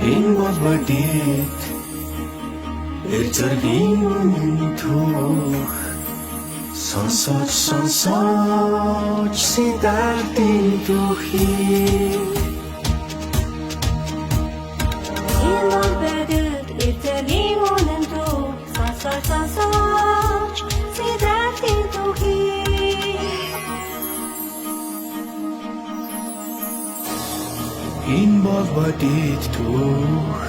Энэ бол бодит эр зэргийн үнэн түүх. Сонсооч, сонсооч Сидартын түүхийг. Энэ бол бодит эр зэргийн үнэн түүх. Сонсооч, сонсооч Сидартын түүхийг. Энэ бол бодит түүх,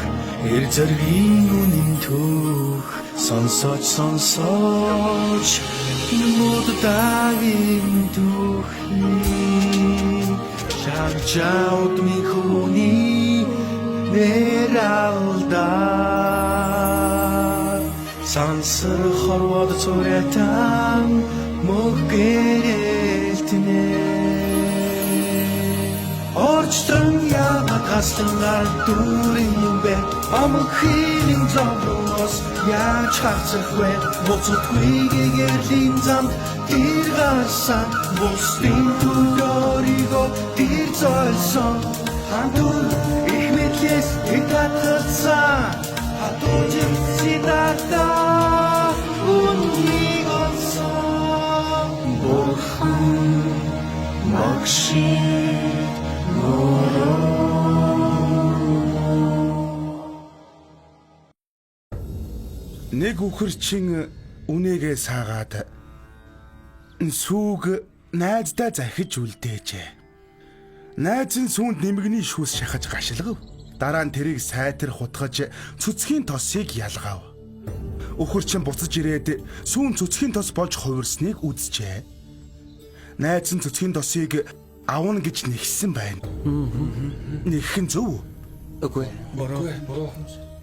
эр зэргийн үнэн түүх. Сонсооч, сонсооч Буддагийн түүхийг. Шагжаудмын хүний нэр алдаа. Сансар хорвоод цурайтан мөх гэрэлтнэ. Орчтон яагаад хаслангаар дүүрэн юм бэ? Амхины зовлонгоос яаж харцах вэ? Буцадгүй гэрлийн замд тэр гарсан. Бусдын төлөөрийгөө тэр зольсон. Хандур их мэдлээс тэд татгалзсан. Хатуужин Сидата үннийг олсон. Бурхан багшид. Нэг үхэрчин үнээгээ саагаад сүүг найздаа захиж үлдээжээ. Найз нь сүүнд нэмэгний шүүс шахаж гашилгав. Дараа нь тэрийг сайтар хутгаж цөцгийн тосыг ялгав. Үхэрчин буцаж ирээд сүүн цөцгийн тос болж хувирсныг үзжээ. Найз нь цөцгийн тосыг авна гэж нэгсэн байна. Нэгхэн зөв. Үгүй.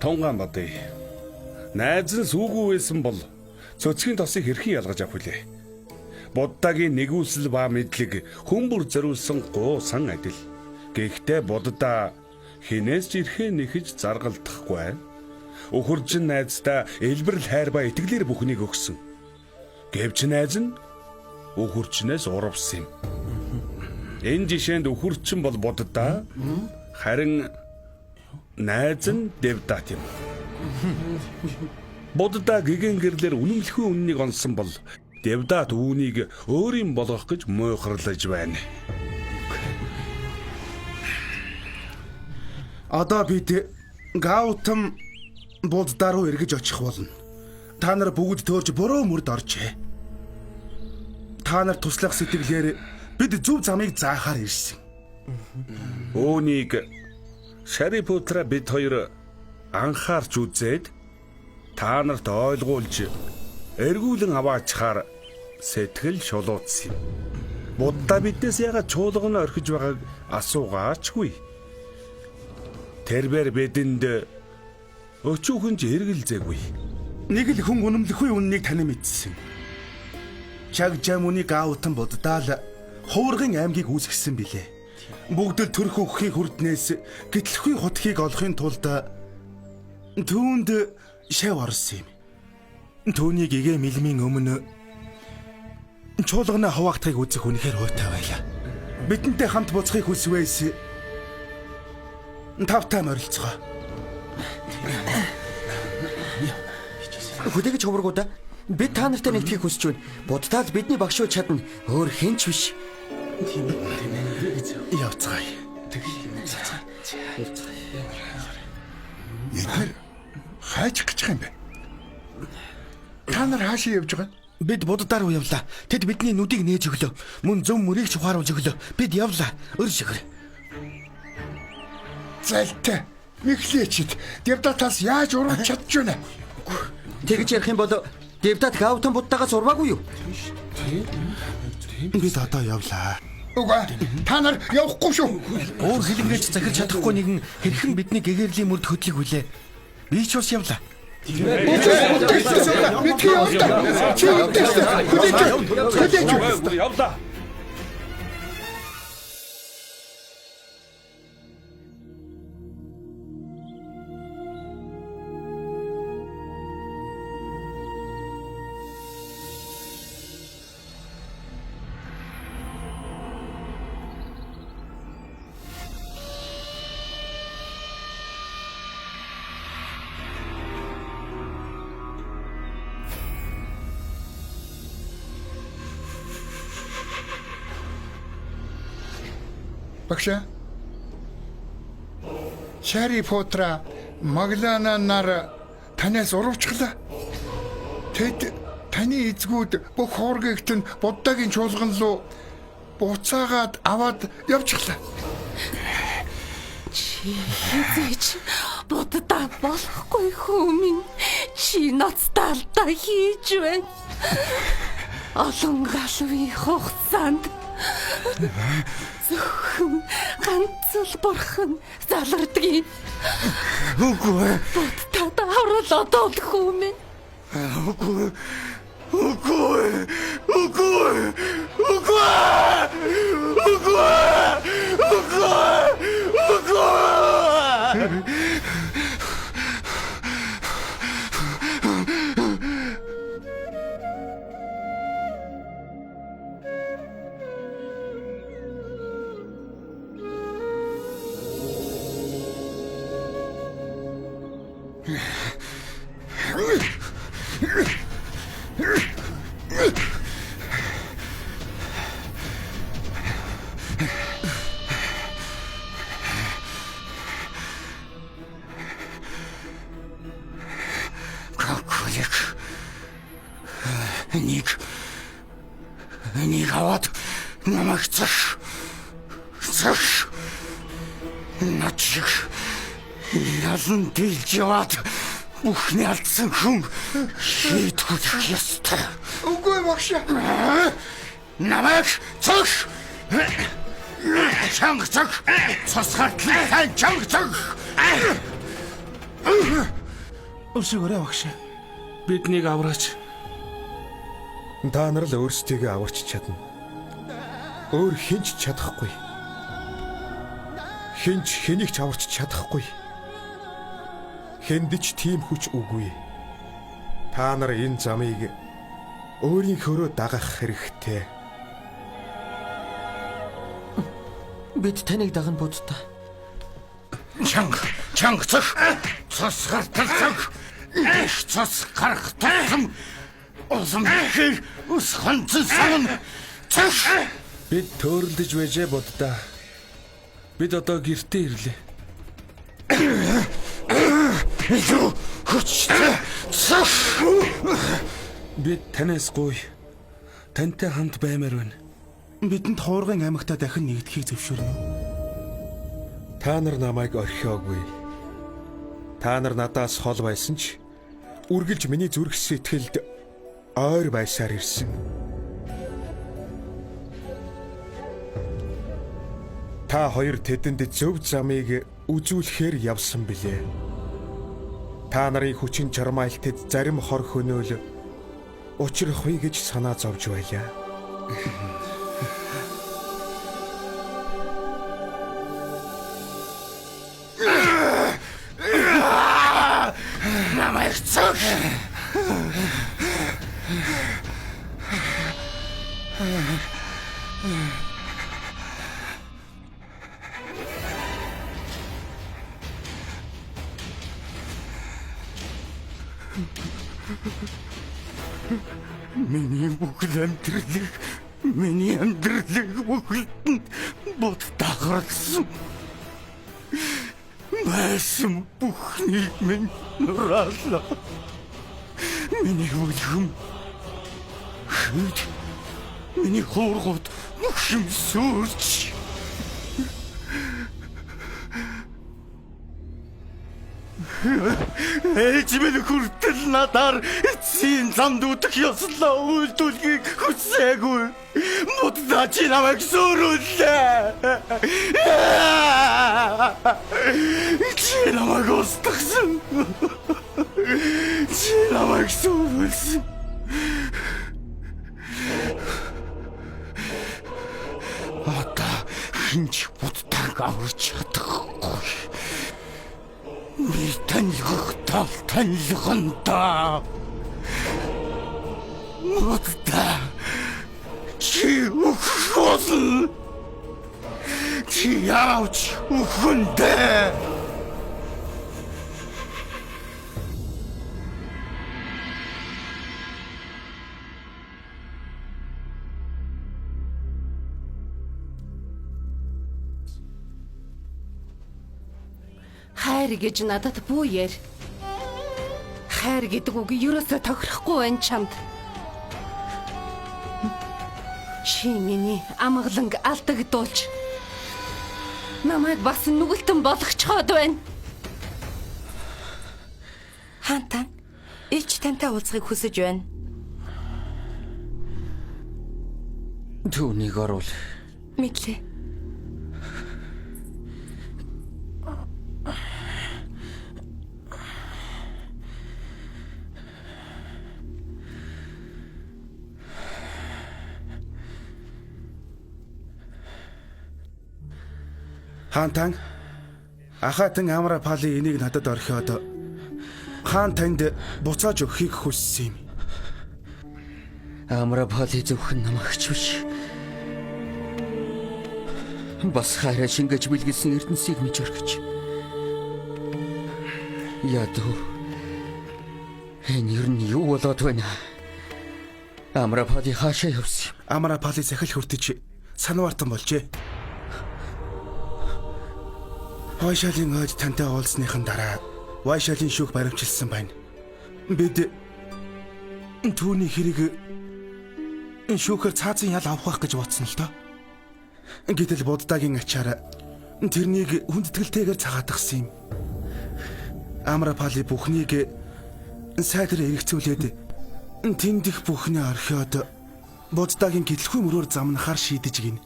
Тунгаан бодъё. Найз нь сүүгүй байсан бол цөцгийн тосыг хэрхэн ялгаж авах вүлээ? Буддагийн нэгүсэл ба мэдлэг хүн бүр зориулсан гуусан адил. Гэхдээ Будда хинээс ч ирэхээ нэхэж заргалдахгүй. Өхөржин найздаа элбэрл хайр ба итгэлээр бүхнийг өгсөн. Гэвч найз нь өхөрчнөөс урвсан юм. Энэ жишээнд өхөрчин бол Будда, харин найз нь Девдат юм. Будда гэгэн гэрлэр үнэмлэхүй үннийг онсон бол Девдат үүнийг өөрийн болгох гэж муйхарлаж байна. Одоо бид Гаутам Будда руу эргэж очих болно. Та нар бүгд төөрж буруу мөрд оржээ. Та нар туслах сэтгэлээр бид зөв замыг заахаар ирсэн. Үүнийг Шарипутра бид хоёр анхаарч үзээд та нарт ойлгуулж эргүүлэн аваачхаар сэтгэл шулуутсан юм. Будда биднээс ягаад чуулган орхиж байгааг асуугаачгүй. Тэрбэр бидэнд өчүүхэн ч эргэлзээгүй. Нэг л хүн үнэмлэхүй үннийг тань мэдсэн. Чаг жамуны Гаутам Будда л хувыргын аймгийг үүсгэсэн билээ. Бүгд л төрх өгөхийн хүрднээс гэтлэхүй хутгийг олохын тулд түүнд шав орсон юм. Түүнийг игээ мэлмийн өмнө чуулганы хуваагдахыг үзэх үнэхээр уйтай байлаа. Бидэнтэй хамт буцахыг хүсвэл тавтай морилцгоо. Хүлээгэж ховргуудаа бид та нартай нэгдэхийг хүсэж байна. Буддаа л бидний багш байж чадна. Өөр хэн ч биш. Явцгаая. Эдгээр хайчих гэж байгаа юм бэ? Та нар хаашаа явж байгаа юм? Бид Буддаа руу явлаа. Тэд бидний нүдийг нээж өглөө. Мөн зөв мөрийг ч ухааруулж өглөө. Бид явлаа. Өр шигэр. Залтай. Михлээчд Девдатаас яаж урвж чадж байна? Тэгж ярих юм бол Девдат Гаутам Буддагаас урваагүй юу? Бид одоо явлаа. Үгүй, та нар явахгүй шүү. Өөр хэлэнгээч захирч чадахгүй нэгэн хэрхэн бидний гэгэрлийн мөрд хөдлөх вүлээ? Би ч бас явлаа. Мэдхий явлаа. Чи үлдээсэн. Хүлээж. Хүлээж. Явлаа. Багшаа. Шарипутра Маглана нар танаас урвчихлаа. Тэд таны эзгүүд бүх хуургигт нь Буддагийн чуулган руу буцаагаад аваад явчихлаа. Чи хэзээ ч Будда болохгүй хүү минь. Чи ноцтой алдаа хийж байна. Олон галвын хугацаанд зөвхөн ганц л бурхан залардгийг. Үгүй. Буддад аврал одоол хүү минь. Үгүй. Үгүй. Үгүй. Үгүй. Үгүй. Үгүй. Үгүй. Какулик. Нэг аваад намайг цаш. Цаш. Над шиг ялан дийлж яваад бүхний алдсан хүн шийтгүүлэх ёстой. Үгүй багшаа. Намайг цаш. Чанга цаг. Цус гартлаа сайн чанга цаг. Өршөөгөөрэй багшаа. Биднийг авраач. Та нар л өөрсдийгөө аварч чадна. Өөр хэн ч чадахгүй. Хэн ч хэнийг ч аварч чадахгүй. Хэнд ч тийм хүч үгүй. Та нар энэ замыг өөрийнхөөрөө дагах хэрэгтэй. Бид таныг дагна Будда. Чанга, чанга цог. Цус гартал цог. Их цус гарах тусам улам ихээр ус хонцон савна. Цог. Бид төөрөлдөж байжээ Будда. Бид одоо гэртээ ирлээ. Илүү хүчтэй цог. Бид танаас гуй. Тантай хамт баймаар байна. Бидэнд хуургын аймагтаа дахин нэгдэхийг зөвшөөрнө үү? Та нар намайг орхиогүй. Та нар надаас хол байсан ч үргэлж миний зүрх сэтгэлд ойр байсаар ирсэн. Та хоёр тэдэнд зөв замыг үзүүлэхээр явсан билээ. Та нарын хүчин чармайлтад зарим хор хөнөөл учрахгүй гэж санаа зовж байлаа. Намайг цог. Миний бүхэл амьдралыг, миний амьдралыг бүхэлд нь Будда гаргасан. Байсан бүхнийг минь нураалаа. Миний бүлхэм шид, миний хуургууд бүх юм сүрч. Ээж минь хүртэл надаар эцсийн замд үдэх ёслоо үйлдүүлэхийг хүсээгүй. Будда чи намайг сүрүүллээ. Чи намайг устгасан. Чи намайг сүрүүлсэн. Одоо хэн ч Буддаг аварч чадахгүй. Би танилгах тал танилган даа. Будда чи үхэх болно. Чи явж үхэндээ. Хайр гэж надад бүү яар. Хайр гэдэг үг ерөөсөө тохирохгүй байна чамд. Чи миний амгаланг алдагдуулж намайг бас нүгэлтэн болгочиход байна. Хаантан элч тантай уулзахыг хүсэж байна. Түүнийг оруул. Мэдлээ. Хаантан ахаатан Амрапали энийг надад орхиод хаан танд буцааж өгөхийг хүссэн юм. Амрапали зөвхөн намагч биш. Бас хайраа шингээж бэлгэлсэн эрдэнсийг мэдж орхиж. Ядуу. Энэ ер нь юу болоод байна? Амрапали хаашаа явсан юм? Амрапали сахил хүртэж санваартан болжээ. Вайшалийн ойд тантай уулзсныхан дараа Вайшалийн шүүх баримчилсан байна. Бид түүний хэрэг шүүхээр цаазын ял авах байх гэж бодсон л доо. Гэтэл Буддагийн ачаар тэрнийг хүндэтгэлтэйгээр цагаатгасан юм. Амрапали бүхнийг сайтар эргэцүүлээд тэндих бүхний орхиод Буддагийн гэлэхгүй мөрөөр замнахаар шийдэж гин.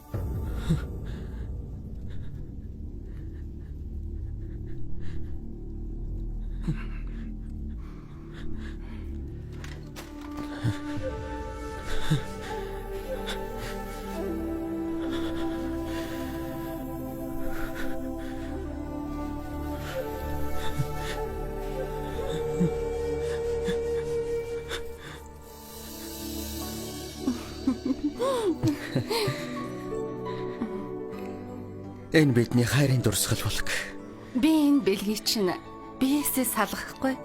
Энэ бидний хайрын дурсгал болог. Би энэ бэлгийг чинь биесээ салгахгүй.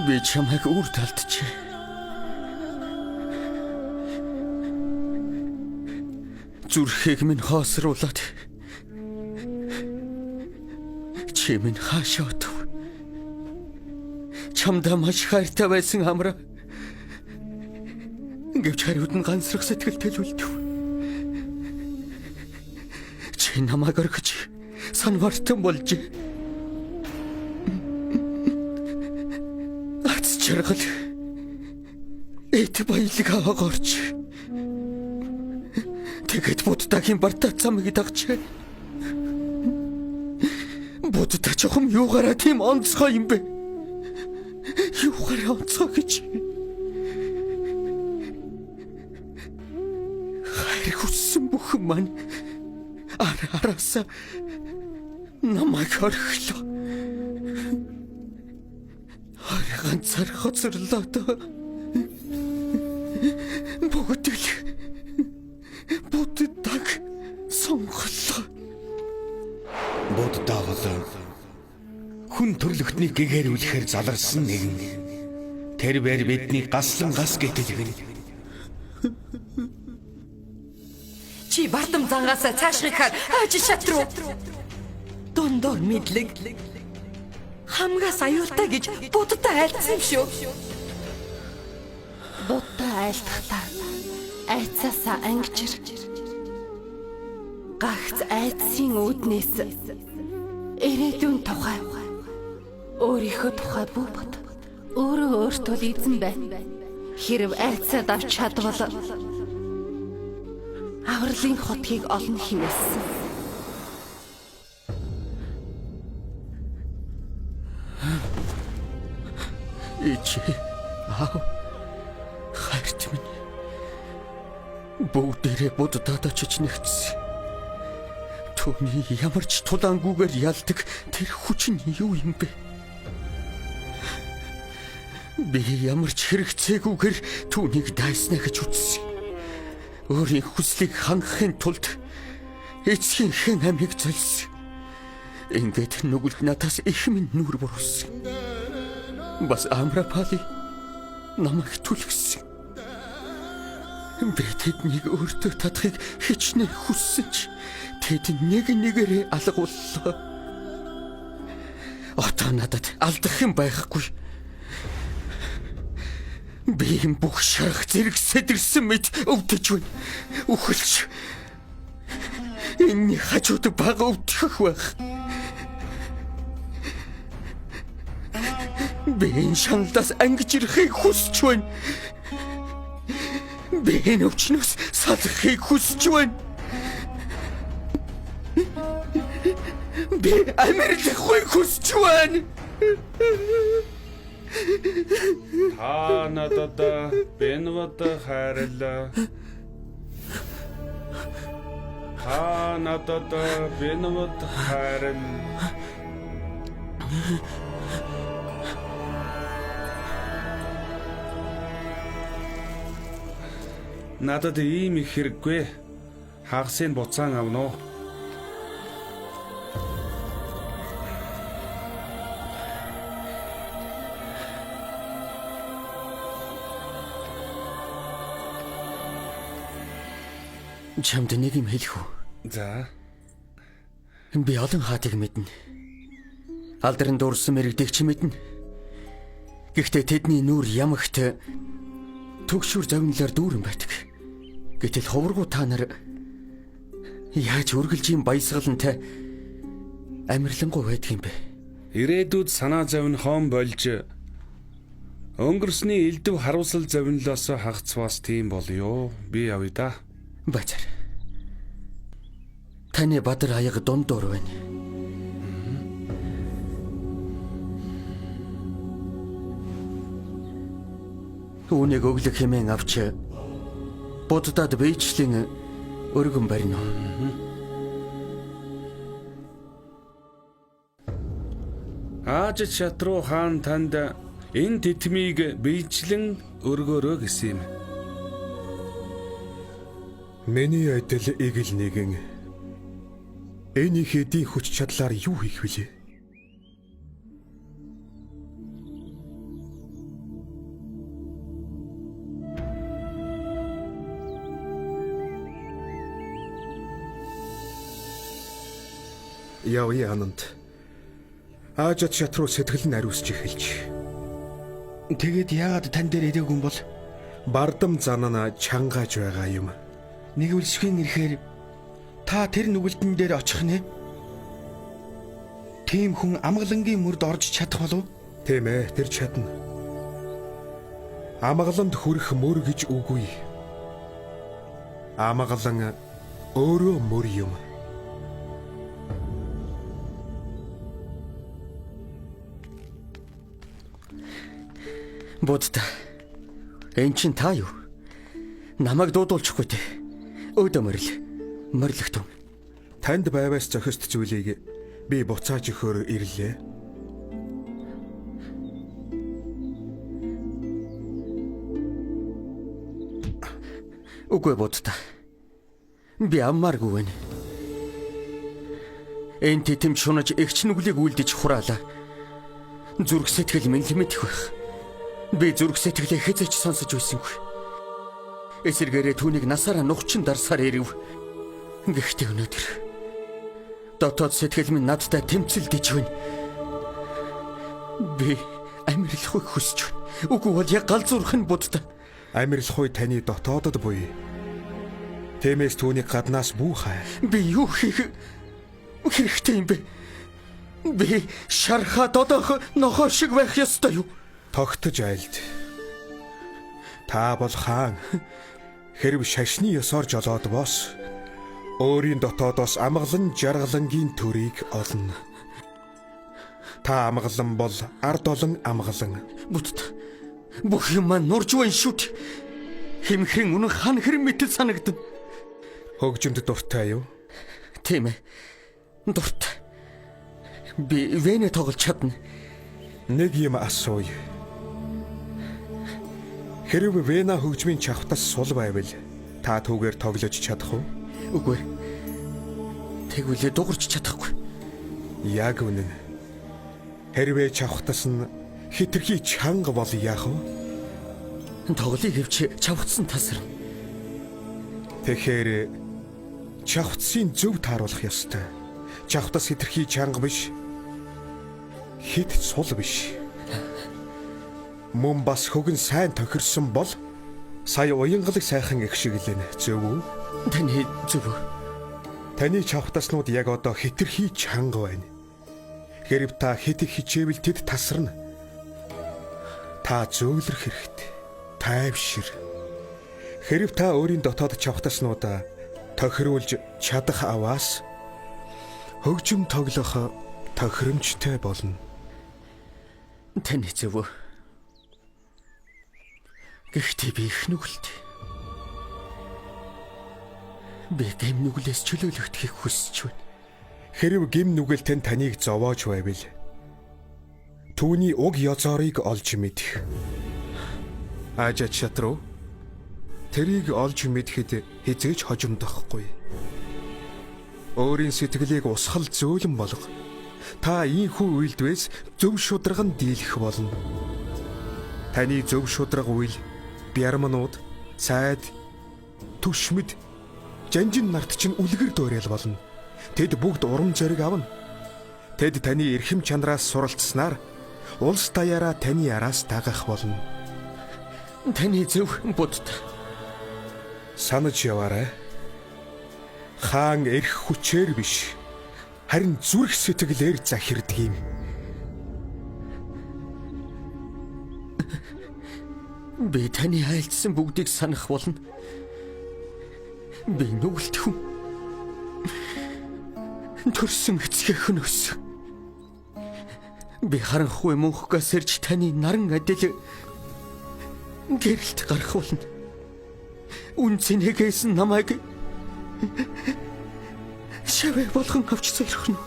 Би чамайг үр талджээ. Зүрхийг минь хоосруулад чи минь хаашаа отов? Чамдаа маш хайртай байсан амраа. Гэвч хариуд нь гансрах сэтгэлтэй л үлдэв. Чи намайг орхиж санвартан болж ац чаргал эт баялаг аваагорч тэгэд Буддагийн бартаа замыг дагжээ. Будда чухам юугаараа тийм онцгой юм бэ? Юугаараа онцгой гэж. Хайр хүссэн бүхэн маань ар араасаа намайг орхилоо. Ар ганцаар хоцорлоо доо. Бүгд л Буддаг сонголоо. Будда бол хүн төрлөختнийг гэгэрүүлэхээр заларсан нэгэн. Тэр бэр бидний гаслан гас гэтэлгэн. Чи бардам зангаасаа цаашгийнхаар ажил шат руу. Дундуур мэдлэг. Хамгаас аюултай гэж Будда айлдсан юм шүү. Будда айлдахдаа айцаасаа ангижир. Гагц айдсын үүднээс ирээдүйн тухай өөрийнхөө тухай бүү бод. Өөрөө өөртөө л эзэн бай. Хэрв айцаад авч чадвал авралын хотгийг олно хэмээсэн. Ичи аав хайрт минь бүгдээрээ Буддад очиж нэгтсэн. Түүний ямар ч тулаангүйгээр ялдаг тэр хүч нь юу юм бэ? Би ямар ч хэрэгцээгүйгээр түүнийг дайснаа гэж үзсэн. Өөрийн хүслийг хангахын тулд эцгийнхээ амийг золсон. Ингээд нүгэлд надаас их минь нүур буруулсан. Бас Амрапали намайг түлхсэн. Би тэднийг өөртөө татахыг хичнээн хүссэн ч тэд нэг нэгээрээ алгууллаа. Одоо надад алдах юм байхгүй. Би энэ бүх шарах зэрэг сэтэрсэн мэт өвдөж байна. Үхэлж. Энэний хажууд бага өвдөх байх. Би энэ шаналдаас ангиж ирэхийг хүсэж байна. Би энэ өвчнөөс салахыг хүсэж байна. Би амирлахыг хүсэж байна. Та надад бэнвад хайрлаа. Та надад бэнвад хайрл. Надад ийм их хэрэггүй. Хагасыг буцаан авна уу? Чамд нэг юм хэлэх үү? За. Би олон хаатыг мэднэ. Алдран дуурсан мэрэгдийг чи мэднэ. Гэхдээ тэдний нүур ямагт төгшүр зовнилоор дүүрэн байдаг. Гэтэл ховргуу та нар яаж үргэлжийн баясгалантай амарлингуй байдаг юм бэ? Ирээдүйд санаа зовн хоон болж өнгөрсний элдв харуулсал зовнилоос хагацваас тийм болёо. Би явъя да. Базар. Таны бадар аяга дундуур байна. Үүнийг өглөх хэмээн авч буддад биечлэн өргөн барина. Аажид шатруу хаан танд энэ тэтмийг биечлэн өргөөрөө гэсэн юм. Миний адил эгэл нэгэн энэ их эдийн хүч чадлаар юу хийх вүлээ? Явъя ананд. Аажид шатруу сэтгэл нь ариусч эхэлж. Тэгээд яагаад тань дээр ирээгүй юм бол? Бардам зан нь чангааж байгаа юм. Нэгүүлсхийн ирэхээр та тэр нүгэлтэн дээр очих нэ? Тийм хүн амгалангийн мөрд орж чадах болов? Тийм ээ, тэр чадна. Амгаланд хүрэх мөр гэж үгүй. Амгалан өөрөө мөр юм. Будда. Эн чин та юу? Намайг дуудуулчихгүй дээ. Өөдөө морил. Морилогтун. Танд байваас зохист зүйлийг би буцааж өгөхөөр ирлээ. Үгүй Будда. Би аммааргүй байна. Энэ тэтэмж шунаж эгч нүглийг үлдэж хураалаа. Зүрх сэтгэл минь лимэтэх байх. Би зүрх сэтгэлээ хэзээ ч сонсож байсангүй. Эсэргээрээ түүнийг насаараа нухчин дарсаар ирэв. Гэхдээ өнөөдөр дотоод сэтгэл минь надтай тэмцэлдэж байна. Би амирлахыг хүсэж байна. Үгүй бол яг галзуурах нь Будда. Амирлах таны дотоодод буй. Тиймээс түүнийг гаднаас бүү хай. Би юу хийх хэрэгтэй юм бэ? Би шархаа додоох нохоо шиг байх ёстой юу? Тогтож айлд. Та бол хаан. Хэрв шашны ёсоор жолоод бос өөрийн дотоодоос амгалан жаргалангийн төрийг олно. Та амгалан бол ард олон амгалан. Будда. Бүх юм маань нурж байна шүү дээ. Хэмхрэн үнэн хан хэрэн мэтэл санагдана. Хөгжимд дуртай юу? Тийм ээ. Дуртай. Би венэ тоглож чадна. Нэг юм асууя. Хэрв Вена хөгжмийн чавтас сул байвал та түүгээр тоглож чадах уу? Үгүй. Тэгвэл дуурч чадахгүй. Яг үнэн. Хэрвээ чавхтас нь хитрхи чанга бол яах вэ? Тоглыг хөвч чавхтсан тасарна. Тэгэхээр чавхтсын зөв тааруулах ёстой. Чавхтас хитрхи чанга биш. Хит сул биш. Мөн бас хөгөн сайн тохирсон бол сая уянгалаг сайхан их шиглэн зөв үү? Таны зөв. Таны чавхтаснууд яг одоо хитрхи чанга байна. Хэрв та хит их хичээвэл тэд тасарна. Та зөөлрөх хэрэгтэй. Тайвшир. Хэрв та өөрийн дотоод чавхтаснуудаа тохируулж чадах аваас хөгжим тоглох тохиромжтой болно. Таны зөв. Гэхдээ би их нүгэлт. Би гэм нүглээс чөлөөлөгдөхийг хүсэж байна. Хэрв гэм нүгэлтэн таныг зовоож байвал түүний уг ёзоорыг олж мэдэх. Ажаатшатру тэрийг олж мэдэхэд хэзээ ч хожимдохгүй. Өөрийн сэтгэлийг усхал зөөлөн болго. Та ийхүү үйлдвээс зөв шударган дийлэх болно. Таны зөв шударга үйл бярманууд, сайд, түшмэд, жанжин нарт чинь үлгэр дуурайл болно. Тэд бүгд урам зориг авна. Тэд таны эрхэм чанараас суралцсанаар улс даяараа таны араас дагах болно. Таны зөв будд. Санаж яваарай. Хаан эрх хүчээр биш, харин зүрх сэтгэлээр захирдаг юм. Би таны айлдсан бүгдийг санах болно. Би нүгэлт хүн. Төрсөн эцгийнх нь өссөн. Би харанхуй мөнхгөөс ирж таны наран адил гэрэлт гарах болно. Үн цэнхээс намайг шавэ болгон авч залрах нь.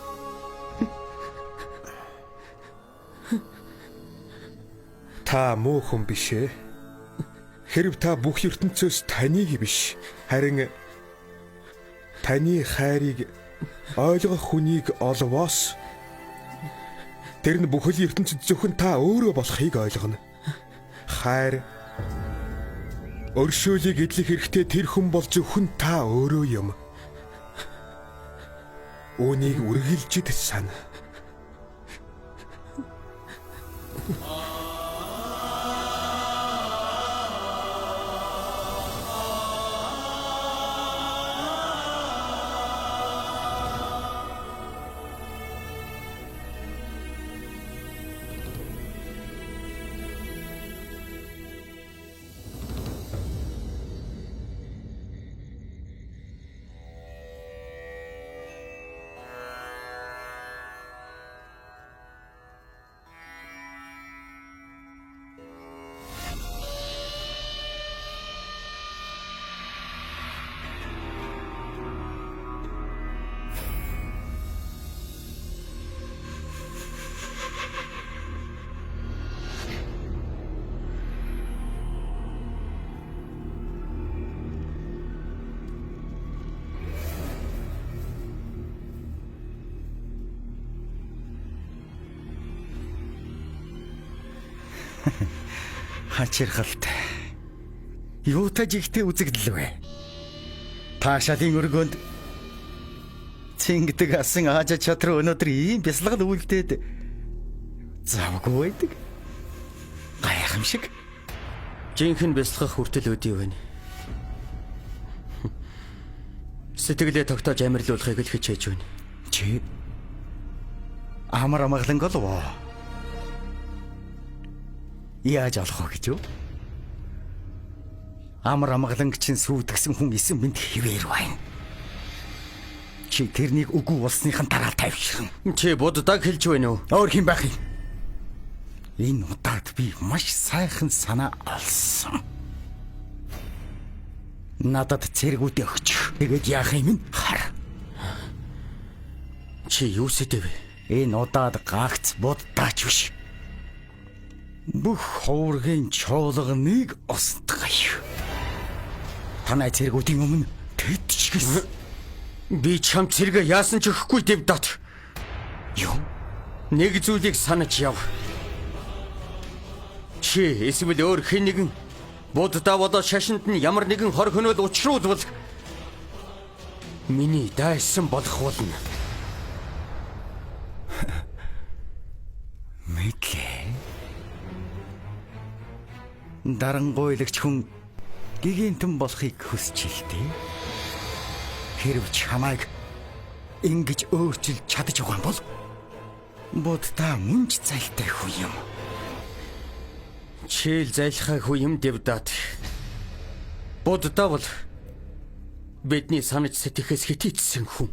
Та муу хүн биш ээ. Хэрв та бүх ертөнцөөс таныг биш, харин таны хайрыг ойлгох хүнийг олвоос тэр нь бүхэл ертөнцид зөвхөн та өөрөө болохыг ойлгоно. Хайр өршөөлийг эдлэх хэрэгтэй тэр хүн бол зөвхөн та өөрөө юм. Үүнийг үргэлжид сана. Хачирхалтай. Юутай жигтэй үзэгдэл вэ? Таашаалын өргөөнд цэнгдэг асан аажа чадруу өнөөдөр ийм бясалгал үйлдээд завгүй байдаг. Гайхамшиг. Жинхэнэ бясалгах хүртэл өдий байна. Сэтгэлээ тогтоож амарлуулахыг л хичээж байна. Чи амар амгаланг болов уу? Яаж олох вэ гэж юу? Амар амгаланг чинь сүйтгэсэн хүн эсэн мэд хിവэр байна. Чи тэрнийг үгүй болсныхан дараа тавьширна. Чи буддаг хэлж байна уу? Өөр хэн байх юм? Энэ удаад би маш сайхан санаа олсон. Надад цэргүүдээ өгч. Тэгээд яах юм нь хар. Чи юу сэтэв? Энэ удаад гагц буддаач биш. Бүх хувргийн чуулганыг устгая. Танай цэргүүдийн өмнө тэд ч гэсэн би чам цэргээ яасан ч өгөхгүй Дэвдат. Юу? Нэг зүйлийг санаж яв. Чи эсвэл өөр хэн нэгэн Будда болоо шашинд нь ямар нэгэн хор хөнөөл учруулвал миний дайсан болох болно. Мэдлээ. Дарангуйлагч хүн гигэнтэн болохыг хүсч илтээ. Хэрв чамайг ингэж өөрчилж чадаж байгаа юм бол Будда мөн ч зайлтай хүн юм. Чийл зайлхаа хүн юм Девдат. Будда бол бидний санаж сэтгэхээс хитийдсэн хүн.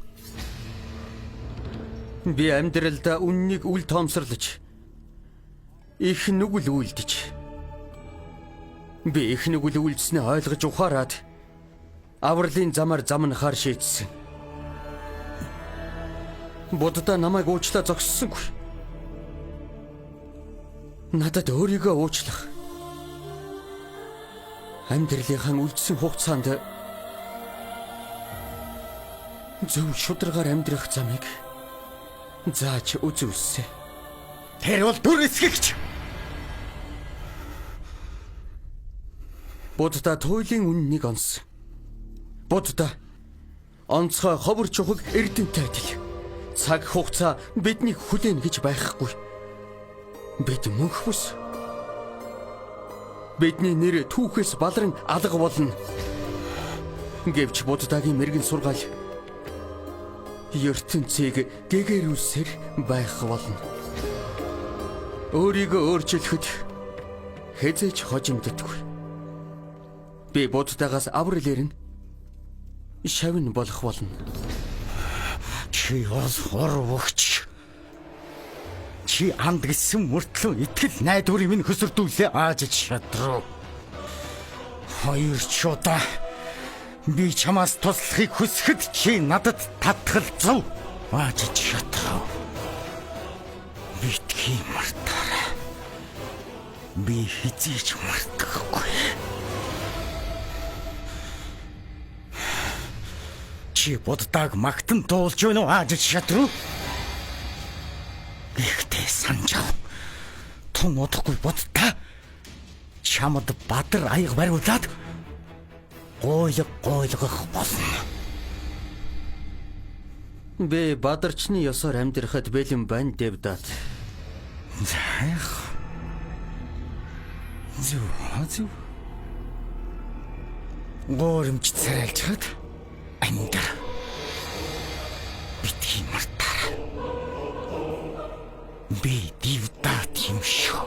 Би амьдралдаа үннийг үл тоомсорлож их нүгэл үйлдэж би их нүгэл үйлдснээ ойлгож ухаарад авралын замаар замнахаар шийдсэн. Будда намайг уучлаа зогссонгүй. Надад өөрийгөө уучлах. Амьдралынхаа үлдсэн хугацаанд зөв шударгаар амьдрах замыг зааж үзүүлсэн. Тэр бол дүр эсгэгч. Будда туйлын үннийг онсон. Будда онцгой ховор чухал эрдэмтэй адил. Цаг хугацаа биднийг хүлээн гэж байхгүй. Бид мөнх бус. Бидний нэр түүхээс баларн алга болно. Гэвч Буддагийн мэрэгэн сургаал ертөнцийг гэгэрүүлсээр байх болно. Өөрийгөө өөрчлөхөд хэзээ ч хожимддоггүй. Би Буддагаас аврал ирнэ. Шавн болох болно. Чи бол хурвөгч. Чи анд гисэн мөртлөө итгэл найдварыг минь хөсөрдүүлээ аажиж шадруу. Хоёр ч удаа би чамаас туслахыг хүсэхэд чи надад татгалзав. Аажиж шадруу. Битгий мартаарай. Би хэзээ ч мартахгүй. Чи Буддаг магтан туулж байна уу аажиж шадруу? Гэхдээ санаж ав. Тун удахгүй Будда чамд бадар аяг бариулаад гуйлга гуйлгах болно. Би бадарчны ёсоор амьдрахад бэлэн байна, Девдат. За яах. Зүг зүг. Гоормч царайлж хад амьдр. Битгий мартаарай. Би Девдат юм шүү.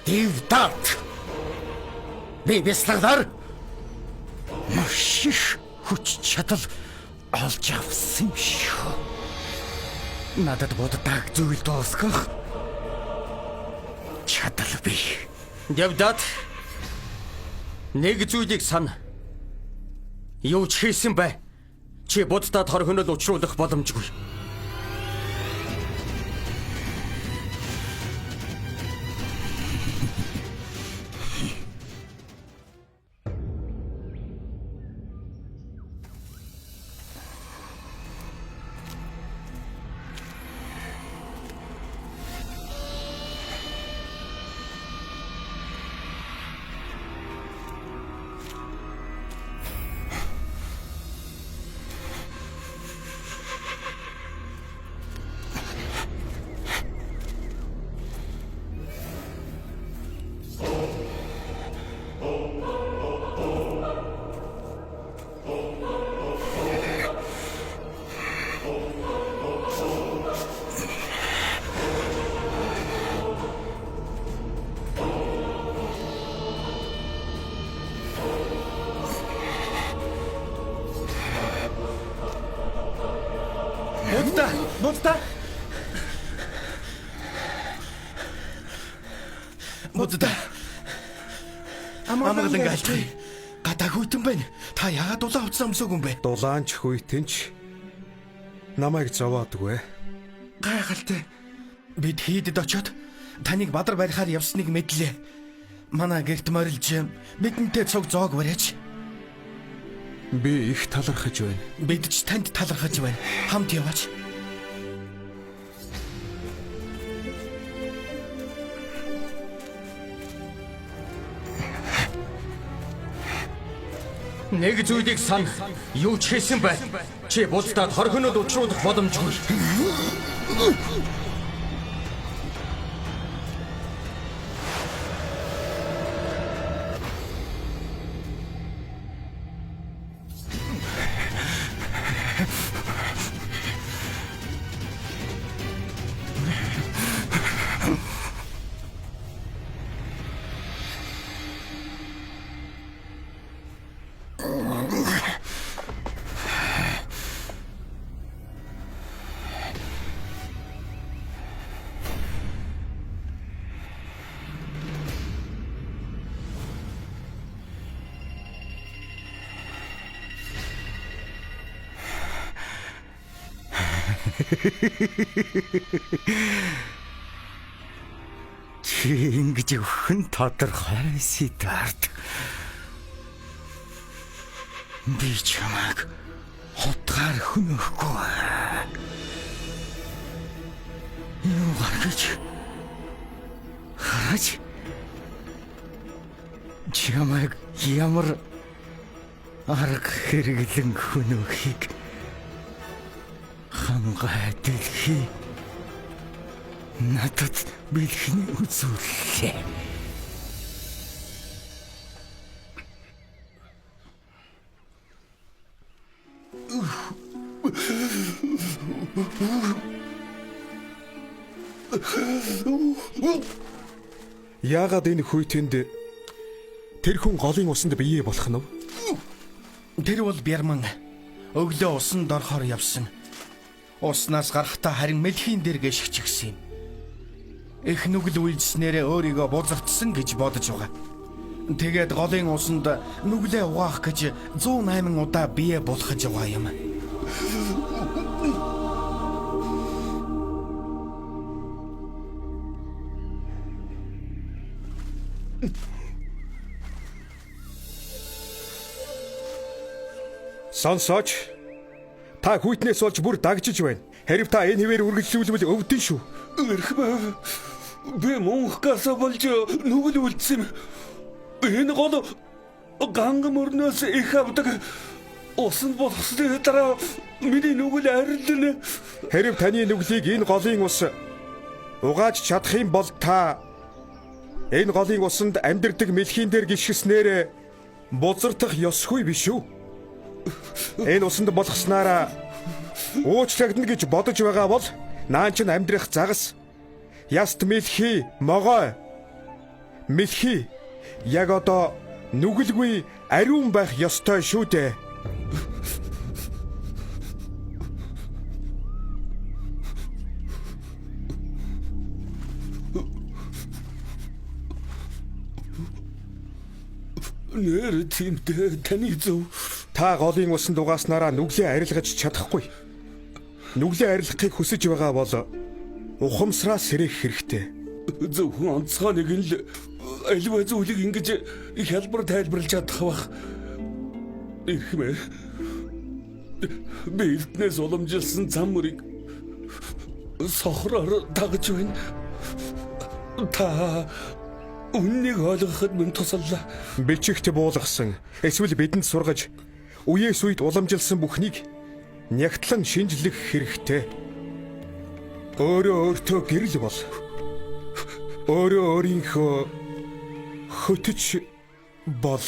Девдат. Би бясалгалаар маш их хүч чадал олж авсан юм шүү. Надад Буддаг зүйл дуусгах чадал бий. Девдат, нэг зүйлийг сана. Юу ч хийсэн бай. Чи Буддад хор хөнөөл учруулах боломжгүй. Будда, Будда. Будда. Амгалан айлтгая. Гадаа хүйтэн байна. Та яагаад дулаан хувцас өмсөөгүй юм бэ? Дулаан ч хүйтэн ч намайг зовоодгүй. Гайхалтай. Бид хийдэд очиод таныг бадар барихаар явсныг мэдлээ. Манай гэрт морилж бидэнтэй цуг зоог бариач. Би их талархаж байна. Бид ч танд талархаж байна. Хамт яваач. Нэг зүйлийг сан. Юу ч хийсэн бай. Чи буддад хорхонод учруулах боломжгүй. Чи ингэж өгөх нь тодорхой, Сидарт. Би чамайг хутгаар хөнөхгүй. Юу гаргаж хараач, чамайг ямар арга хэрэглэн хөнөөхийг хангай дэлхий надад бэлхний үзүүллээ. Яагаад энэ хүйтэнд тэр хүн голын усанд бие болох нь вэ? Тэр бол Бярман өглөө усанд орохоор явсан. Уснаас гарахдаа харин мэлхийн дээр гიშгчихсэн юм. Их нүгэл үйлдснээрээ өөрийгөө бузартсан гэж бодож байгаа. Тэгээд голын усанд нүглээ угаах гэж 108 удаа бие булхаж байгаа юм. Сонсооч. Та хүйтнээс болж бүр дагжиж байна. Хэрв та энэ хэвээр үргэлжлүүлвэл өвдөн шүү. Эрхмээ. Би мунхгаас болж нүгэл үлдсэн юм. Энэ гол ганг мөрнөөс их авдаг. Усанд болохсны дараа миний нүгэл арилна. Хэрв таны нүглийг энэ голын ус угааж чадах юм бол та энэ голын усанд амьдардаг мэлхийн дээр гიშгэснээр бузартах ёсгүй биш үү? Энэ усанд болгоснараа уучлагдана гэж бодож байгаа бол наан чинь амьдрах загас яст мэлхий могой мэлхий яг одоо нүгэлгүй ариун байх ёстой шүү дээ. Нэр тиймтэй таны зөв. Та голын усанд угааснараа нүглээ арилгаж чадахгүй. Нүглээ арилгахыг хүсэж байгаа бол ухамсараа сэрэх хэрэгтэй. Зөвхөн онцгой нэгэн л аливаа зүйлийг ингэж хялбар тайлбарлаж чадах бах. Эрхмээ. Би эрднээс уламжилсан зам мөрийг сохроор дагаж байна. Та үннийг ойлгоход минь тусаллаа. Бичигт буулгасан эсвэл бидэнд сургаж үеэс үед уламжилсан бүхнийг нягтлан шинжлэх хэрэгтэй. Өөрөө өөртөө гэрэл бол. Өөрөө өөрийнхөө хөтөч бол.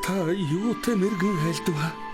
Та юутай мэрэгэн хайлдав?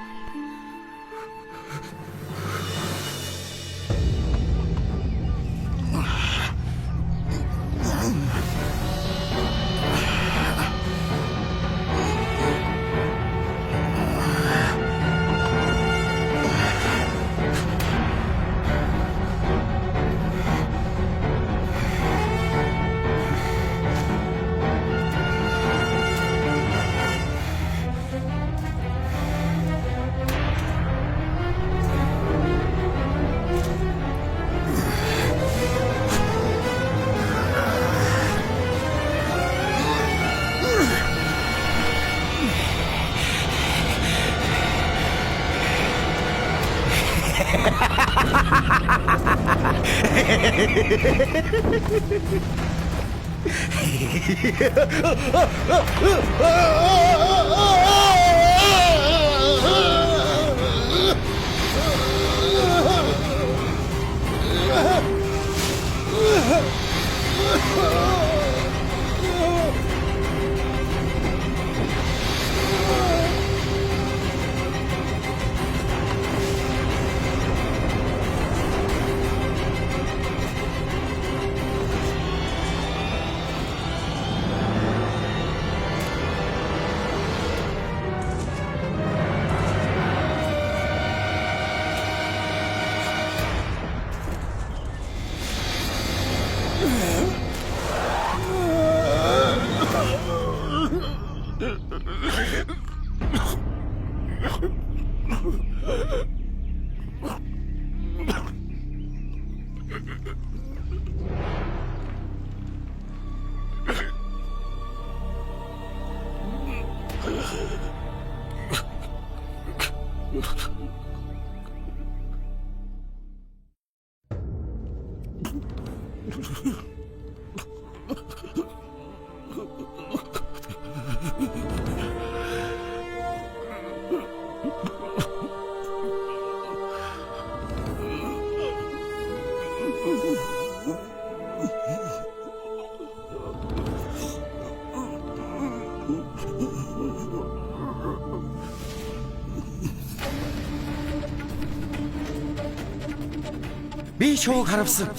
Би шувууг харавсан.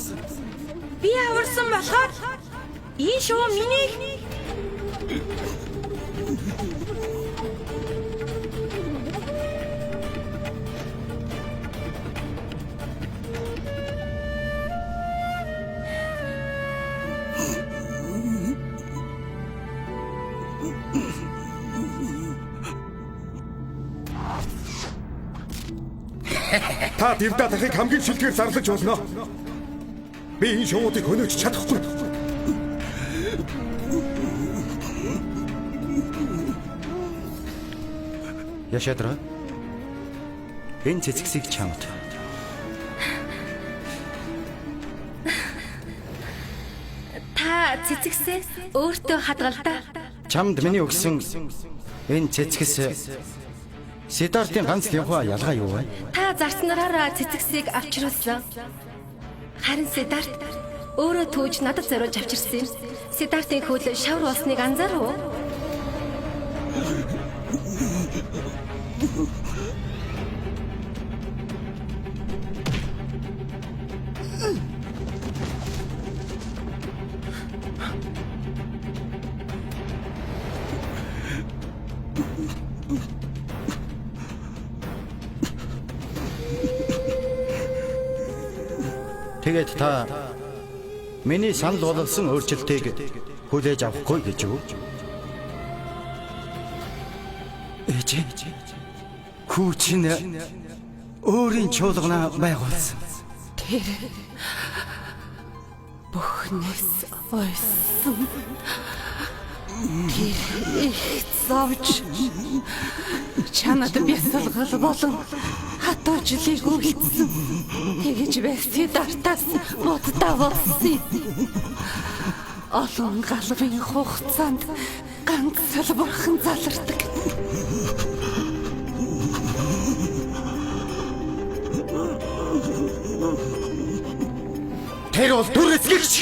Би аварсан болохоор энэ шувуу миний. Та Дивда дахыг хамгийн шилдгээр зарлаж болно. Би энэ шувуудыг хөнөөж чадахгүй. Яшадра. Энэ цэцгсийг чамд. Та цэцгсээ өөртөө хадгалдаа. Чамд миний өгсөн энэ цэцгс Сидартын ганц левхуа ялгаа юу вэ? Та зарснараараа цэцгсийг авчруулсан. Харин Сидарт өөрөө түүж надад зориулж авчирсан юм. Сидартын хөл шавар болсныг анзаарав уу? Тэгээд та миний санал болгосон өөрчлөлтийг хүлээж авахгүй гэж үү? Ээжээ. Хүү чинь өөрийн чуулганаа байгуулсан. Тэр бүхнээс ойсон. Тэр их зовж чанад бясалгал болон хатуучлыг үлдсэн. Тэгэж байсны дартаас буддаа болсон. Олон галвын хугацаанд ганц л бурхан залардаг. Тэр бол дүр эцгэгч.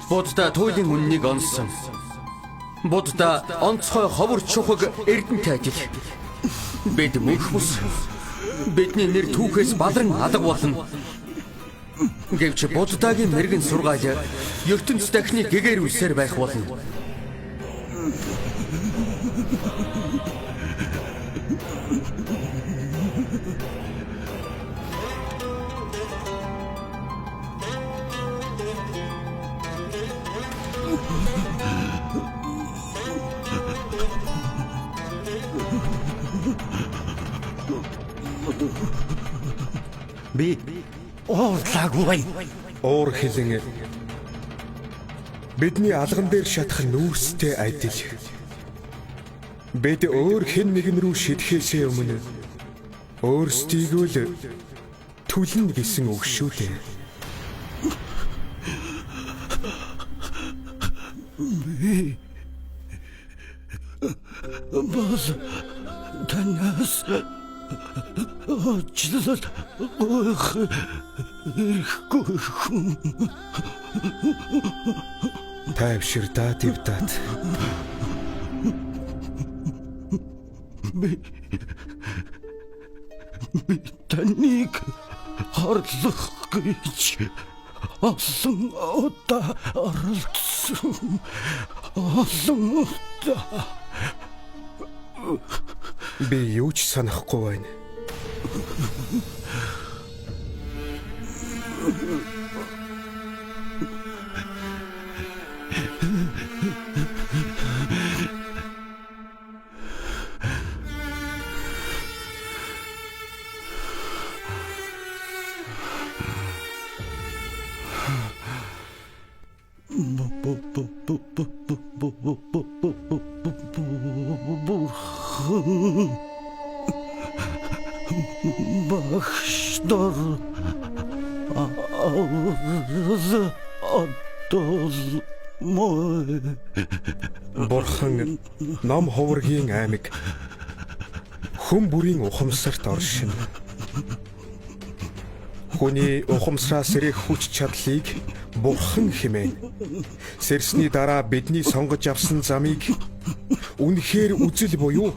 Будда туйлын үннийг онсон. Будда онцгой ховор чухаг эрдэнтэй адил. Бид мөнх бус. Бидний нэр түүхээс баларн алга болно. Гэвч Буддагийн мэрэгэн сургаал ертөнц дахны гэгээр үлсээр байх болно. Би уурлаагүй байна. Уур хилэн бидний алган дээр шатах нүүрстэй адил. Бид өөр хэн нэгэн рүү шидэхээсээ өмнө өөрсдийгөө л түлнэ гэсэн үг шүү дээ. Би бол танаас уучлал гуйх эрхгүй хүн. Тайвшир да Девдат. Би таныг хорлох гэж олон удаа оролдсон. Олон удаа. Би юу ч санахгүй байна. Бурхан багш нар аврал одолмой. Бурхан ном ховргийн аймаг хүн бүрийн ухамсарт оршино. Хүний ухамсараас ирэх хүч чадлыг Бурхан хэмээн. Сэрсний дараа бидний сонгож авсан замыг үнэхээр үзэл буюу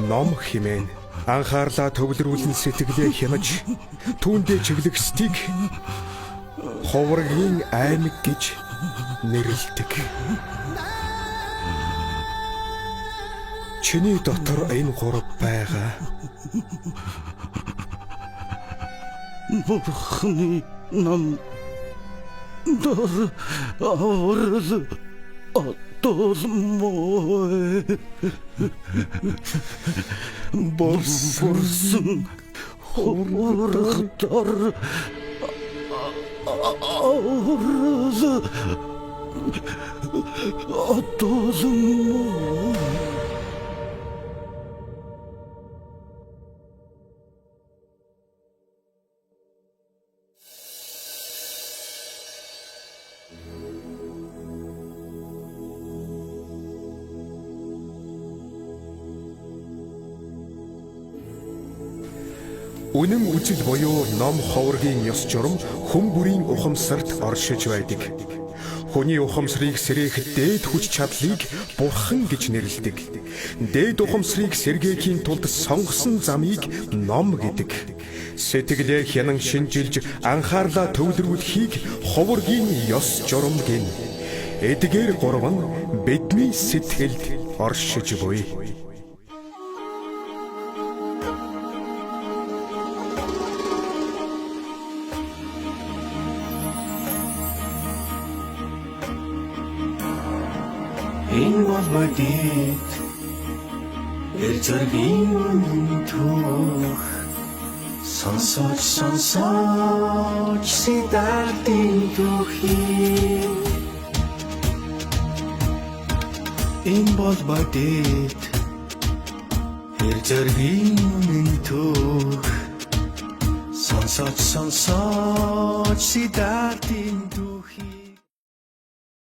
ном хэмээн. Анхаарлаа төвлөрүүлэн сэтгэлээ хянаж түүндээ чиглэх стиг ховргийн аймаг гэж нэрлэдэг. Чиний дотор энэ гурав байгаа. Бурхны ном дор аврал одолмой. Бурсан хургатар аврал одолмой. Үнэн үзэл буюу ном ховргийн ёс журам хүн бүрийн ухамсарт оршиж байдаг. Хүний ухамсарыг сэргээх дээд хүч чадлыг Бурхан гэж нэрлэдэг. Дээд ухамсарыг сэргээхийн тулд сонгосон замыг ном гэдэг. Сэтгэлээ хянан шинжилж анхаарлаа төвлөрүүлэхийг ховргийн ёс журам гэнэ. Эдгээр гурав нь бидний сэтгэлд оршиж буй. Энэ бол бодит эр зэргийн үнэн түүх сонсооч сонсооч Сидартын түүхий. Энэ бол бодит эр зэргийн үнэн түүх сонсооч сонсооч Сидартын түүх.